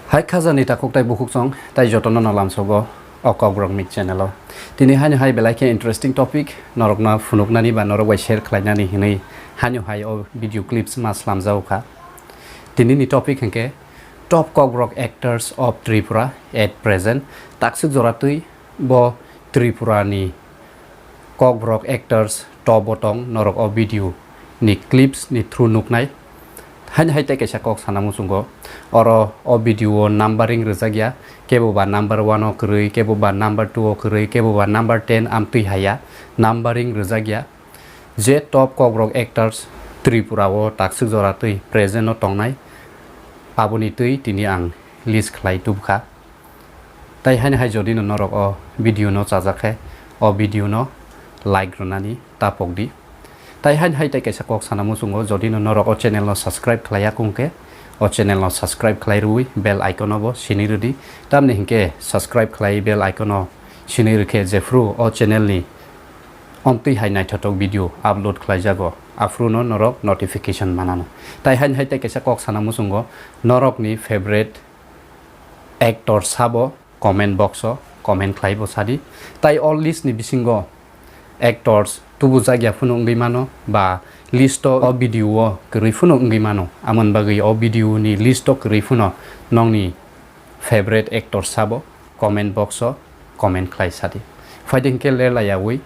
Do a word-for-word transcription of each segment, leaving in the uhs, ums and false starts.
Hai khajani takhuk tai bukhuk chwng tai jotono no lamsogo o Kokborok Mik channel o. Tini haino hai belai khe interesting topic norokno phunuknani ba norok bai share khlainani hinwi haino hai o video clips ma slamjago kha. Tinini topic hinkhe top Kokborok actors of Tripura at present. Takswk jora twi bo Tripura ni Kokborok actors top o tong norok o video ni clips ni through nuknai. Haino hai tei kaisa kok sana muchungo, oro o video o numbering rwjak ya, kebo ba number one o kwrwi, kebo ba number two o kwrwi, kebo ba number ten amtwi haya, numbering rwjak ya. Je top Kokborok actors Tripura o takswk jora twi present o tongnai, aboni twi tini ang list khlai tubkha. Tai haino hai jodi no norok o video no chajak khe, o video no like rwnani ta pok di. Tai haino hai tai kaisa kok sana muchungo, jodi no norok o channel no subscribe khlai ya kung khe, o channel no subscribe khlai rwui bell icon o bo sinui rwdi. Tamni hinkhe subscribe khlai bell icon o sinui rwkhe jephru o channel ni omtwi hai naithothok video upload khlai jago, aphuru no norok notification manano. Tai haino hai tai kaisa kok sana muchungo, norok ni favorite actor sabo comment box o comment khlai bo sadi. Tai o list ni bisingo actors tubujak ya phano wngwi mano ba list o, o video o kwrwi phano wngwi mano. Amoni bagwi o video ni list o kwrwi phano nongni favorite actor sabo comment box o comment khlai sadi. Phaidi hinkhe ler laiyaui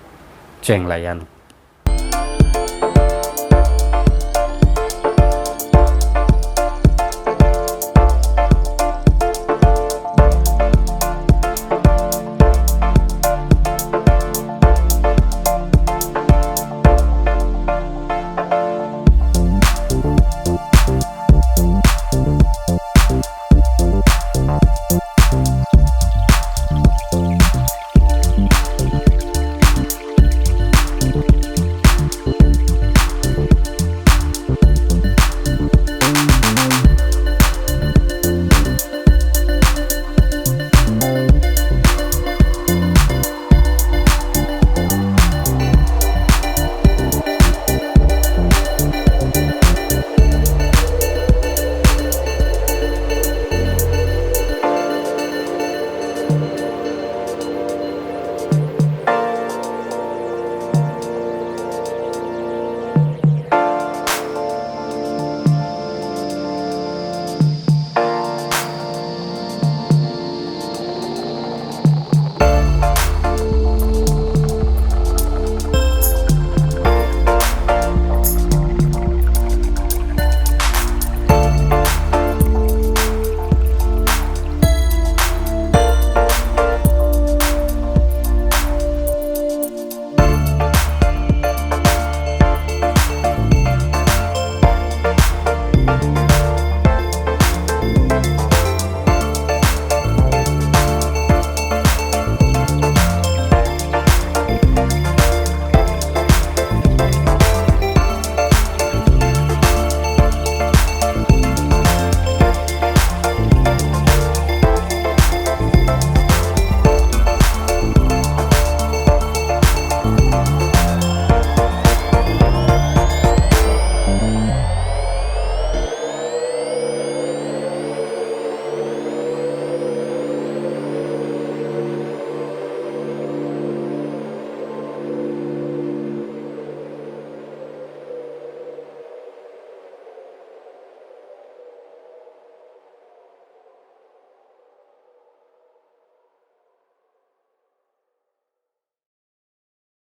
cheng laiyano.